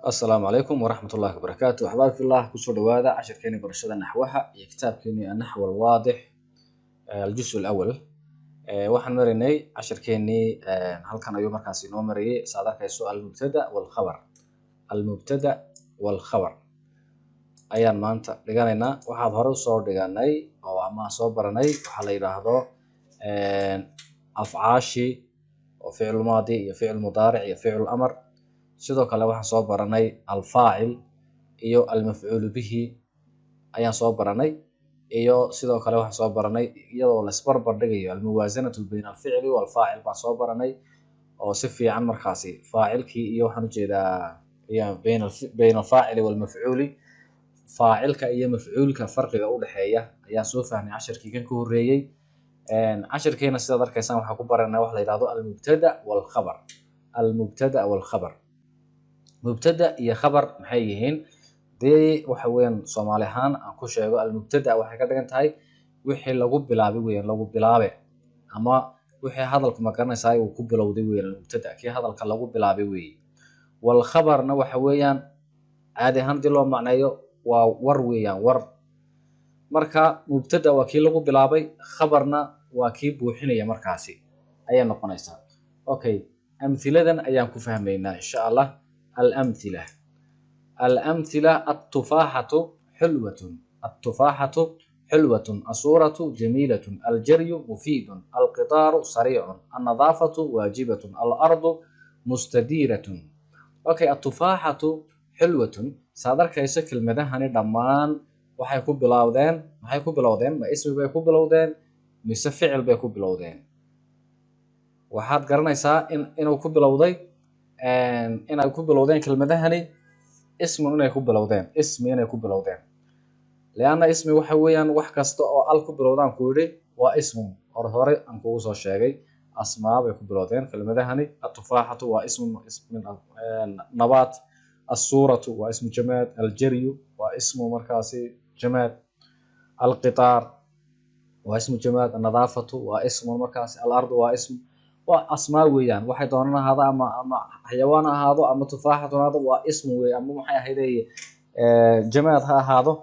Asalaamu calaykum waraxmat ullahi wabarakaatu. Axbaab fillah, kusoo dhawaada cashirkeeni barashada naxwaha iyo kitaabkeeni Anaxw Alwaadix, aljus alawal. Waxaan maraynay cashirkeenii, halkan ayuu markaas inoo marayay, saad arkayso, almubtada walkhabar. Almubtada walkhabar ayaan maanta dhiganaynaa. Waxaad hore usoo dhiganay oo ama soo baranay waxaa la yidhaahdo afcaashi oo ficil maadi iyo ficil mudaaric iyo ficil amar. Sidoo kale waxaan soo baranay alfaacil iyo almafcuulu bihi ayaan soo baranay, iyo sidoo kale waxaan soo baranay iyadoo laisbarbar dhigayo almuwaasanatu bayna alficli walfaacil baan soo baranay, oo si fiican markaasi faacilkii iyo waxaan ujeedaa iyo bayna alfaacili walmafcuuli, faacilka iyo mafcuulka farqiga udhexeeya ayaan soo fahnay cashirkii kan ka horreeyey. Cashirkeena sidaad arkaysaan waxaan ku baranay wax la yidhahdo almubtada walkhabar. Almubtada walkhabar, mubtada iyo khabar maxay yihiin? Dee waxa weeyaan, Soomaali ahaan aan ku sheego, almubtada waxay ka dhigan tahay wixii lagu bilaabay weeyaan, lagu bilaabe ama wixii hadalku, ma garanaysaa, uu ku bilowday weeyaan. Almubtada kii hadalka lagu bilaabay weeye. Walkhabarna waxa weeyaan, caadi ahaan hadii loo macneeyo, waa war weeyaan, war. Marka mubtada waa kii lagu bilaabay, khabarna waa kii buuxinaya markaasi ayay noqonaysaa. Okay, amhiladan ayaan ku fahmaynaa insha Allah. Alamthila, alamthila: altufaaxatu xulwatun, altufaaxatu xulwatun, asuuratu jamiilatun, aljaryu mufiidun, alqitaaru sariicun, annadaafatu waajibatun, alardu mustadiiratun. Okay, altufaaxatu xulwatun, saad arkayso kelmadahani dhammaan waxay ku bilowdeen, maxay ku bilowdeen? Ma ismi bay ku bilowdeen mise ficil bay ku bilowdeen? Waxaad garanaysaa in inuu ku bilowday, inay ku bilowdeen kelmadahani ismun, inay ku bilowdeen ismi, inay ku bilowdeen, lianna ismi waxa weeyaan wax kasta oo al ku bilowdaan ku yidhi waa ismun. Hore hore aan kugu soo sheegay, asmaa bay ku bilowdeen kelmadahani. Atufaaxatu waa ismu min nabaat, assuuratu waa ismu jamaad, aljaryu waa ismu markaasi jamaad, alqitaar waa ismu jamaad, annadaafatu waa ismun markaasi, alardu waa ismu, waa asmaa weeyaan. Waxay doonaan ahaado, ama xayawaan ha ahaado ama tufaaxatu ha ahaado, waa ismu weey, ama maxay ahayde jamaad ha ahaado,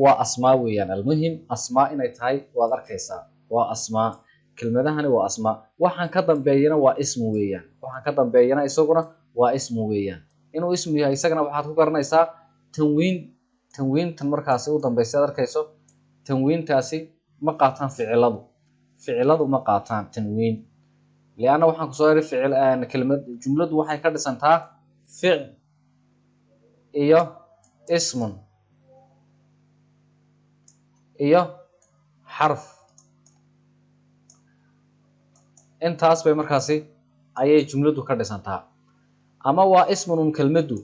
waa asmaa weeyaan. Almuhim, asmaa inay tahay waad arkaysaa, waa asmaa kelmadahani, waa asmaa. Waxaan ka dambeeyana waa ismu weeyaan, waxaan ka dambeeyana isaguna waa ismu weeyaan. Inuu ismu yahay isagana waxaad ku garanaysaa tanwiin, tanwiintan markaasi u dambaysa aad arkayso. Tanwiintaasi ma qaataan ficiladu, ficiladu ma qaataan tanwiin, lianna waxaan kusoo iri ficil, kelmad, jumladu waxay ka dhisantaa ficil iyo ismun iyo xarf. Intaas bay markaasi ayay jumladu ka dhisantaa. Ama waa ismunun kelmaddu,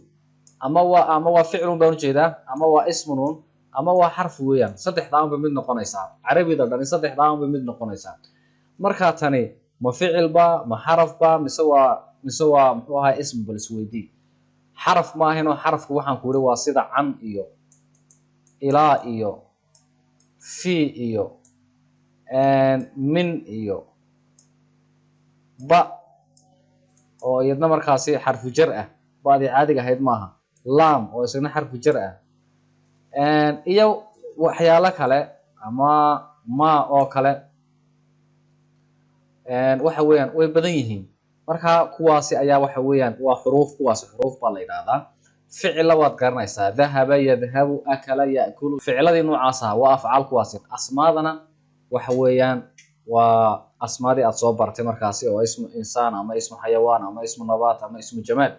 ama waa ficlun baan ujeedaa, ama waa ismunun ama waa xarf weeyaan. Saddexdaa unbay mid noqonaysaa. Carabida dhani saddexdaa unbay mid noqonaysaa. Marka tani ma ficil ba, ma xaraf ba, mise waa muxuu ahaa ism? Bal isweydii. Xaraf ma ahaynoo xarafku waxaan ku yidhi waa sida can iyo ilaa iyo fi iyo min iyo ba, oo iyadna markaasi xarfu jar ah, badii caadiga ahayd maaha, lam oo isagna xarfu jar ah, iyo waxyaalo kale ama ma oo kale. Waxa weeyaan way badan yihiin. Marka kuwaasi ayaa waxa weeyaan waa xuruuf, kuwaasi xuruuf baa la yidhahdaa. Ficilla waad garanaysaa: dahaba yadhabu, akala yakulu, ficiladii noocaas aha waa afcaal kuwaasi. Asmaadana waxa weeyaan waa asmaadii aad soo baratay markaasi, oo ismu insaan ama ismu xayawaan ama ismu nabaat ama ismu jamaad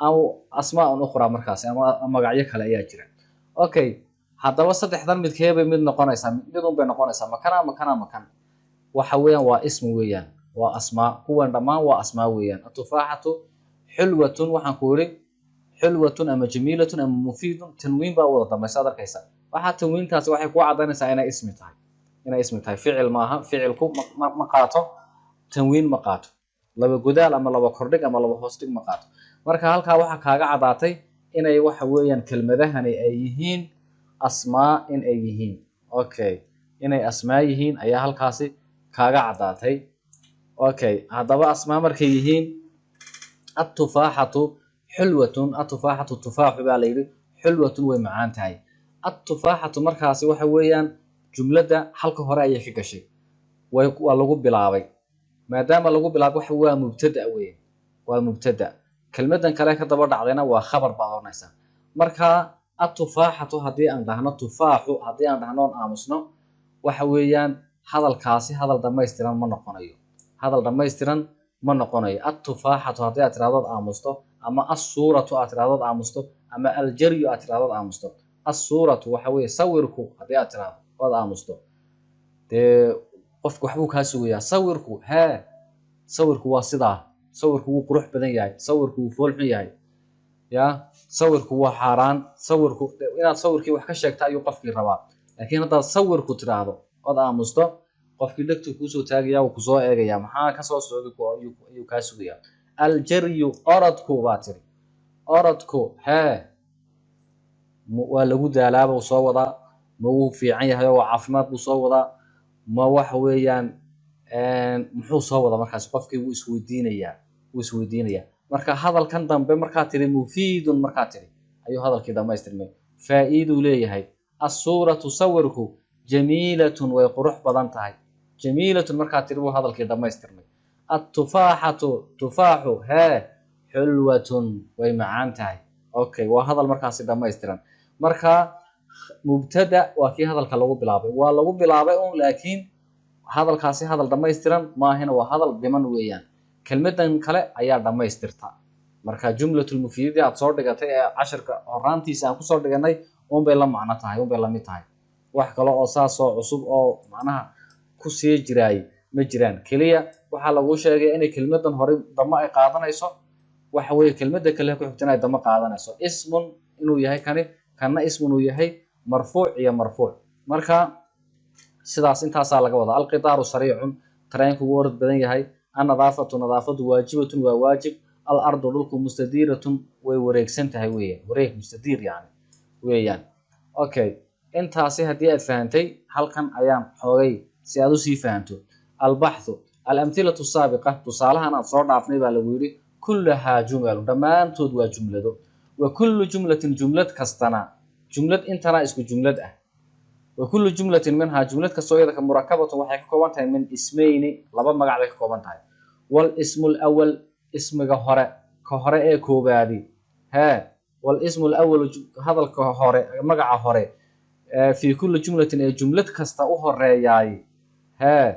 aw asmaa un ukhra markaasi, ama magacyo kale ayaa jira. Okay, haddaba saddexdan midkee bay mid noqonaysaa? Mid un bay noqonaysaa. Makana, makana, makan waxa weeyaan waa ismu weeyaan, waa asmaa. Kuwan dhammaan waa asmaa weeyaan. Atufaaxatu xulwatun, waxaan ku yidhi xulwatun ama jamiilatun ama mufiidun, tanwiin baa wada dambaysa, ad arkaysa. Waxaa tanwiintaasi waxay kuu caddaynaysaa inay ismi tahay, inay ismi tahay. Ficil maaha, ficilku ma qaato tanwiin, ma qaato laba godaal ama laba kordhig ama laba hoos dhig, ma qaato. Marka halkaa waxaa kaaga caddaatay inay waxa weeyaan kelmadahani ay yihiin asmaa, in ay yihiin. Okay, inay asmaa yihiin ayaa halkaasi kaaga caddaatay. Okay, haddaba asmaa markay yihiin, atufaaxatu Xulwatun atufaaxatu, tufaaxu baa la yidhi, xulwatun way macaan tahay. Atufaaxatu markaasi waxa weeyaan jumladda halka hore ayay ka gashay, waa lagu bilaabay. Maadaama lagu bilaabay, waxa waa mubtada weeye, waa mubtada. Kelmaddan kale ka daba dhacdayna waa khabar baad odhanaysaa. Marka atufaaxatu haddii aan dhahno, tufaaxu haddii aan dhahno oon aamusno, waxa weeyaan hadalkaasi hadal dhammaystiran ma noqonayo, hadal dhammaystiran ma noqonayo. Atufaaxatu haddii aad tiraahdood aamusto, ama assuuratu aad tiraahdood aamusto, ama aljaryu aad tiraahdood aamusto. Assuuratu waxa weeye sawirku haddii aad tiraahdo ood aamusto, dee qofku waxbuu kaa sugayaa. Sawirku hee, sawirku waa sidaa, sawirku wuu qurux badan yahay, sawirku wuu fool xun yahay, ya sawirku waa xaaraan, sawirku inaad sawirkii wax ka sheegta ayuu qofkii rabaa. Laakiin haddaad sawirku tiraahdo ood aamusto, qofkii dhegtuu kuusoo taagaya, wuu kusoo eegaya, maxaa kasoo socday ayuu kaa sugayaa. Aljaryu orodku baa tiri, orodku hee waa lagu daalaaba uu soo wadaa, ma wuu fiican yahay oo waa caafimaad buu soo wadaa, ma waxa weeyaan muxuu soo wadaa? Markaas qofkii wuu isweydiinayaa, wuu isweydiinayaa. Marka hadalkan dambe markaa tiri mufiidun, markaa tiri ayuu hadalkii dhammaystirmay, faa'iiduu leeyahay. Assuuratu sawirku jamiilatun way qurux badan tahay. Jamiilatun markaa tiri buu hadalkii dhammaystirmay. Attufaaxatu tufaaxu hee xulwatun way macaan tahay. Okay, waa hadal markaasi dhammaystiran. Marka mubtada waa kii hadalka lagu bilaabay, waa lagu bilaabay un, laakiin hadalkaasi hadal dhammaystiran maahina, waa hadal dhiman weeyaan. Kelmadan kale ayaa dhammaystirta. Marka jumlatulmufiidadii aad soo dhigatay ee cashirka horaantiisa aan kusoo dhiganay unbay la macno tahay, unbay lamid tahay. Wax kale oo saasoo cusub oo macnaha kusii jiraay ma jiraan. Keliya waxaa lagu sheegay inay kelmadan hore damo ay qaadanayso, waxa weeye kelmadda kale ku xigtana ay damo qaadanayso, ismun inuu yahay kani, kana ismun uu yahay, marfuuc iyo marfuuc. Marka sidaas intaasaa laga wadaa. Alqitaaru sariicun, tareenku wuu orod badan yahay. Annadaafatu nadaafadu waajibatun waa waajib. Alardu dhulku mustadiiratun way wareegsan tahay weeyaan, wareeg mustadiir yani weeyaan. Okay, intaasi haddii aad fahantay, halkan ayaan xoogay si aad usii fahanto. Albaxthu alamthilatu saabiqa, tusaalahan aad soo dhaafnay baa lagu yidhi, kullahaa jumalu, dhammaantood waa jumlado. Wa kullu jumlatin, jumlad kastana, jumlad intana isku jumlad ah. Wa kullu jumlatin minhaa, jumlad kastoo iyada ka murakabatun waxay ka kooban tahay min ismayni, laba magac bay ka kooban tahay. Walismu lawal, ismiga hore, ka hore ee koobaadi hee, walismu lawalu, hadalka hore, magaca hore fii kulli jumlatin ee jumlad kasta u horeeyaay hee,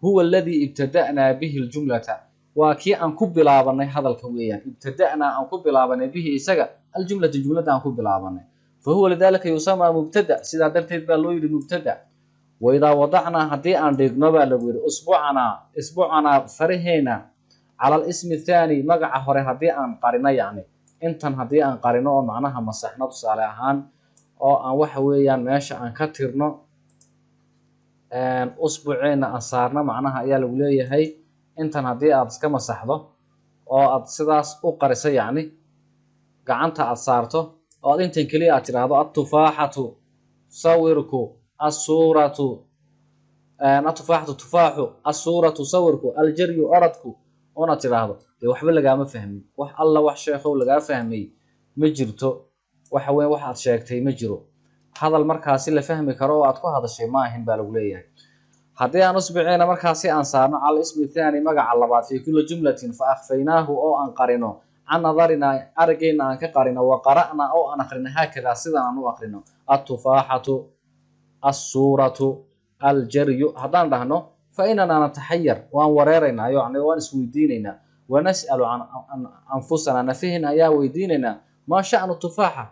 huwa aladii ibtada'naa bihi ljumlata, waa kii aan ku bilaabanay hadalka weeyaan. Ibtada'naa aan ku bilaabanay, bihi isaga, aljumlata jumladda aan ku bilaabanay. Fa huwa lidalika yusamaa mubtada, sidaa darteed baa loo yidhi mubtada. Waidaa wadacnaa, haddii aan dhigno baa lagu yidhi, usbuucanaa, isbuucanaa faraheena, cala alismi athaani, magaca hore haddii aan qarino, yacni intan haddii aan qarino oo macnaha masaxno tusaale ahaan, oo aan waxa weeyaan meesha aan ka tirno, usbuceena aan saarno, macnaha ayaa lagu leeyahay intan haddii aad iska masaxdo oo aad sidaas u qariso, yacni gacanta aad saarto oo aad intan keliya aad tidhaahdo attufaaxatu sawirku, assuuratu, atufaaxatu tufaaxu, assuuratu sawirku, aljaryu orodku una tidhaahdo, dee waxba lagaama fahmin. Wax alla wax sheekhow lagaa fahmay ma jirto. Waxa weya wax aad sheegtay ma jiro, hadal markaasi la fahmi karo oo aad ku hadashay ma ahin baa lagu leeyahay. Haddii aan usbiciina markaasi aan saarno cala ismi thaani, magaca labaad, fii kulli jumlatin, fa akhfaynaahu oo aan qarino, can nadarinaa araggeena aan ka qarino, wa qara'naa oo aan akrino, haakadaa sidan aan u akrino, attufaaxatu assuuratu aljaryu haddaan dhahno, fa inanaa nataxayar, waan wareeraynaa, yacni waan isweydiinaynaa. Wanas'alu can anfusanaa, nafihin ayaa weydiinaynaa, maa sha'nu tufaaxa,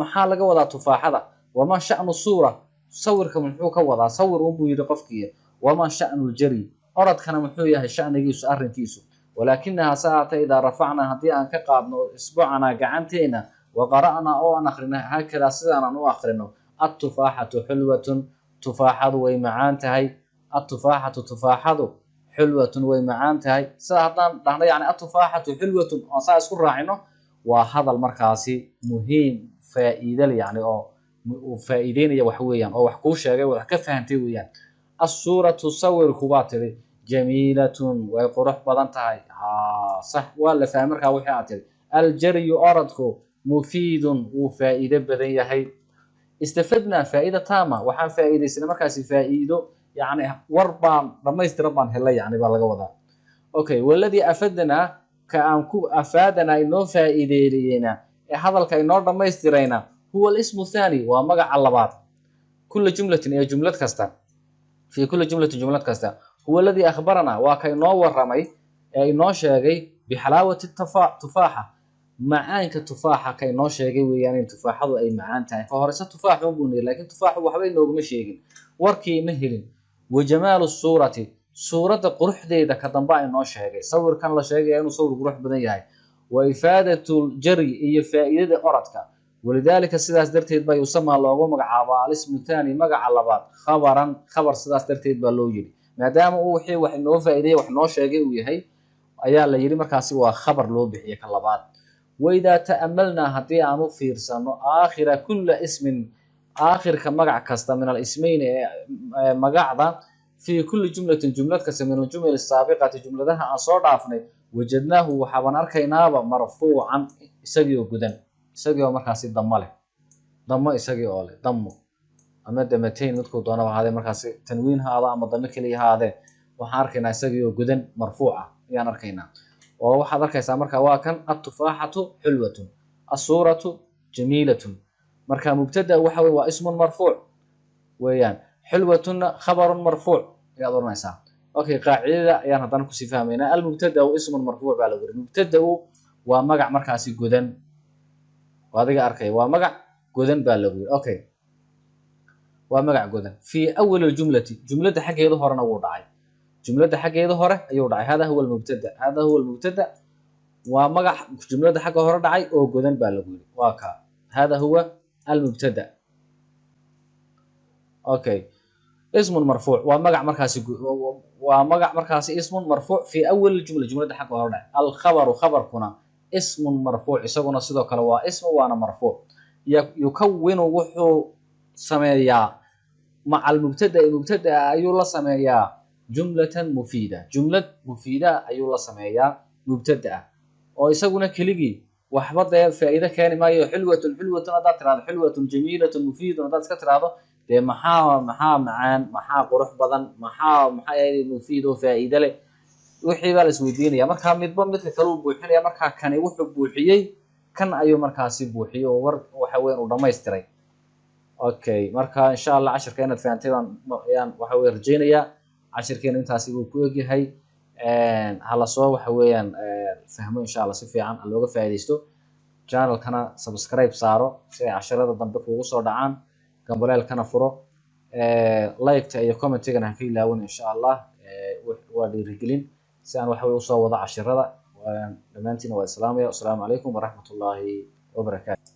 maxaa laga wadaa tufaaxada? Wamaa sha'nu suura, sawirka muxuu ka wadaa? Sawir unbuu yidhi qofkii. Wamaa sha'nu ljaryi, orodkana muxuu yahay sha'nigiisu, arrinkiisu? Walaakinahaa se ahaatee idaa rafacnaa, haddii aan ka qaadno isbuucanaa gacanteena, wa qara'naa oo aan akrino, haakadaa sidaan aan u akrino, attufaaxatu xulwatun, tufaaxadu way macaan tahay, attufaaxatu tufaaxadu xulwatun way macaan tahay, sida haddaan dhahno yani attufaaxatu xulwatun oon saa isku raacino, waa hadal markaasi muhiim faa'iide yani oo uu faa'iideynaya wax weeyaan, oo wax kuu sheegay, wax ka fahantay weeyaan. Assuuratu sawirku baa tiri jamiilatun way qurux badan tahay. Haa, sax, waa la fahmay markaa wixii aad tiri. Aljaryu orodku mufiidun, wuu faa'iido badan yahay. Istafadnaa faa'ida taama, waxaan faa'iidaysanay markaasi faa'iido, yacni war baan dhammaystiran baan helay, yacni baa laga wadaa. Okay, waladii afadnaa, ka aan ku afaadanaa, inoo faa'iideeyeyna ee hadalka inoo dhammaystirayna, huwa alismu thani, waa magaca labaad, kula jumlatin, ee jumlad kasta, fi kulli jumlatin, jumlad kasta. Huwa aladii akhbaranaa, waa ka inoo waramay ee inoo sheegay, bixalaawati tufaaxa, macaanka tufaaxa ka inoo sheegay weeyaan, in tufaaxadu ay macaan tahay. Ka horeyse tufaax un buu niri, laakiin tufaaxu waxba inooguma sheegin, warkii ma helin. Wa jamaalu suurati, suuradda quruxdeeda ka dambe inoo sheegay, sawirkan la sheegaya inuu sawir qurux badan yahay. Wa ifaadatu ljari, iyo faa'iidada orodka. Walidaalika, sidaas darteed baa, yusamaa, loogu magacaabaa, alismu thani, magaca labaad, khabaran, khabar. Sidaas darteed baa loo yidhi, maadaama uu wixii wax inoo faa'iideeyay, wax inoo sheegay uu yahay, ayaa la yidhi markaasi waa khabar loo bixiyay ka labaad. Waidaa ta'amalnaa, haddii aan u fiirsano, aakhira kulla ismin, aakhirka magac kasta, min alismayn, ee magacda, fii kulli jumlatin, jumlad kasta, min aljumal asaabiqati, jumladaha aan soo dhaafnay, wajadnaahu, waxaabaan arkaynaaba, marfuucan, isagii oo gudan, isagii oo markaasi damo leh, damo isagii oo leh, damo ama damatayn midkuu doonaba ahaadee, markaasi tanwiin ha ahaado ama dame keliya ha ahaadee, waxaan arkaynaa isagii oo gudan, marfuuc ah ayaan arkaynaa. Oo waxaad arkaysaa marka waa kan: atufaaxatu xulwatun, assuuratu jamiilatun. Marka mubtada waxa wey waa ismun marfuuc weeyaan, xulwatunna khabarun marfuuc ayaad oranaysaa. Okay, qaacidada ayaan haddana kusii fahmaynaa. Almubtadau ismun marfuuc baa lagu yiri. Mubtadau waa magac markaasi godan, waa adiga arkaya, waa magac godan baa lagu yiri. Okay, waa magac godan fi awal aljumlati, jumladda xaggeeda horena wuu dhacay, jumladda xaggeeda hore ayuu dhacay. Hada huwa almubtada, hada huwa almubtada, waa magac jumladda xagga hore dhacay oo godan baa lagu yiri, waa ka hada huwa almubtada. Okay, ismun marfuuc waa magac markaasi, waa magac markaasi, ismun marfuuc fi awal jumla, jumladda xagga hore dhacay. Alkhabaru, khabarkuna, ismun marfuuc, isaguna sidoo kale waa ismu waana marfuuc. Yukawinu, wuxuu sameeyaa, maca almubtada, mubtada ayuu la sameeyaa, jumlatan mufiida, jumlad mufiida ayuu la sameeyaa mubtada ah, oo isaguna keligii waxba dee faa'iido keeni maayo. Xulwatun, xulwatun haddaad tirahdo, xulwatun, jamiilatun, mufiidun haddaad iska tirahdo, dee maxaa macaan, maxaa qurux badan, maxaa yahay mufiid oo faa'iido leh? Wixii baa la isweydiinaya. Marka midba midka kale uu buuxinaya. Markaa kani wuxuu buuxiyey kan ayuu markaasi buuxiyey oo war waxa weyan uu dhamaystiray. Okay, marka insha Allah cashirka inaad fahantay baan ayaan waxa weye rajeynayaa. Cashirkeenu intaasi buu ku egyahay. Hala soo waxa weeyaan fahmo insha Allah, si fiican ha looga faa'iidaysto. Channelkana subscribe saaro si ay casharada dambe kuugu soo dhacaan, gambaleelkana furo, like-ta iyo commentigana ha ka ilaawin insha Allah, waa dhiirigelin si aan waxa weye usoo wado cashirada. Dhammaantiin waa islaamaya. Wasalaamu calaykum waraxmat ullaahi wabarakaatu.